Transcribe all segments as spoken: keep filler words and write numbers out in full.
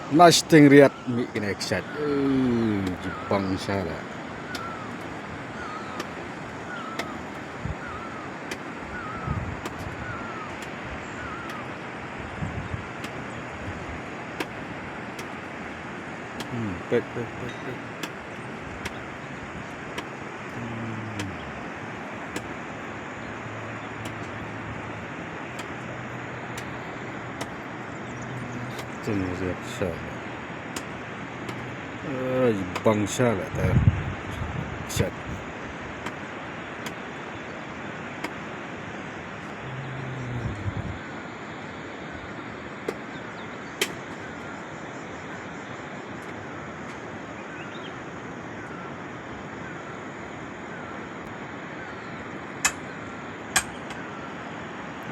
Na shiteng riat mih kine kshaid. Eh, jubang sha la. Hmm, pek, pek, pek, pek. Hmm. Shiteng riat sha. Eh, bang sha la ta. Shat.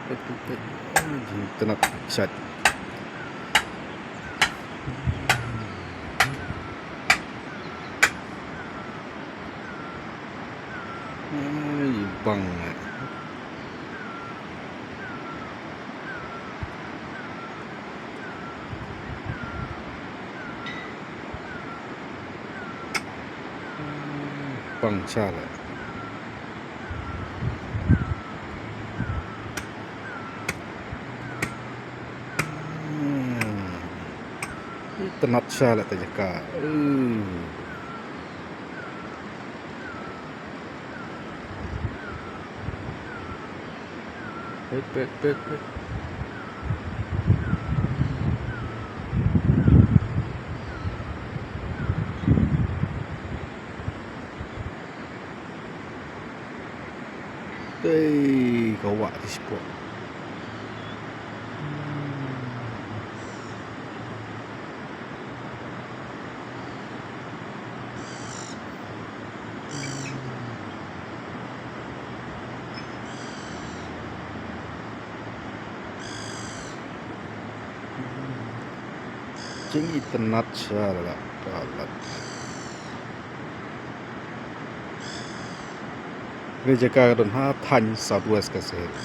Pet, pet, pet. Ah, jingtynnat shat. Ai, bang. Bang sha la. Hmm. Tynnat sha la ta jaka. Hmm. Pet, pet, pet, pet. Tei, ka wah di spot. Jingitynnat sha la palat. Kane jaka ka don ha thaiñ South West Khasi Hills.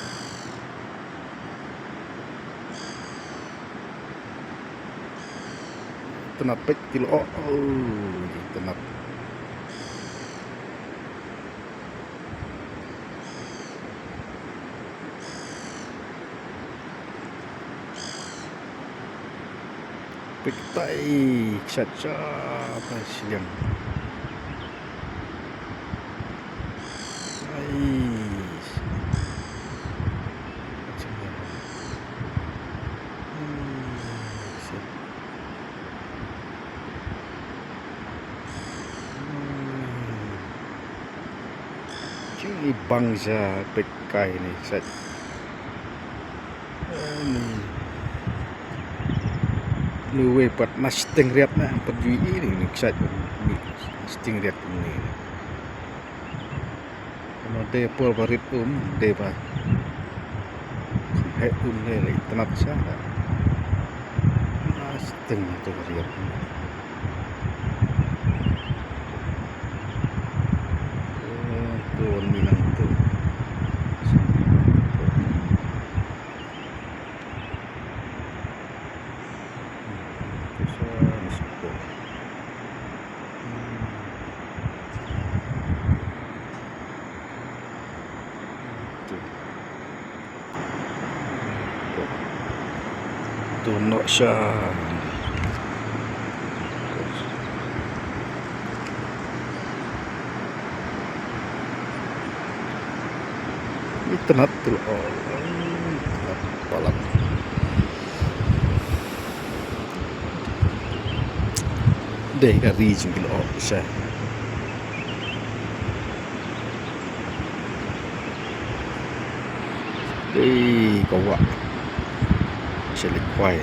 Tynnat peit ki lyoh. Oh, tynnat. Peit tai, kshaid sha tai shiliang. Ai. Jingibang sha peit kai ne sha. Ani. Ni wei pat na shiteng riat na pat ju i ni ni kshaid ni shiteng riat ni. Mo de por ba rit um de ba. He um ne le tynnat sha. Na shiteng tu riat. Eh, tu ni nang tu. Tu noh sha. Itynnat tu. Oh, palat. Dei ka ri jong ki lyoh sha. Dei ka wah. Sha leit kwai.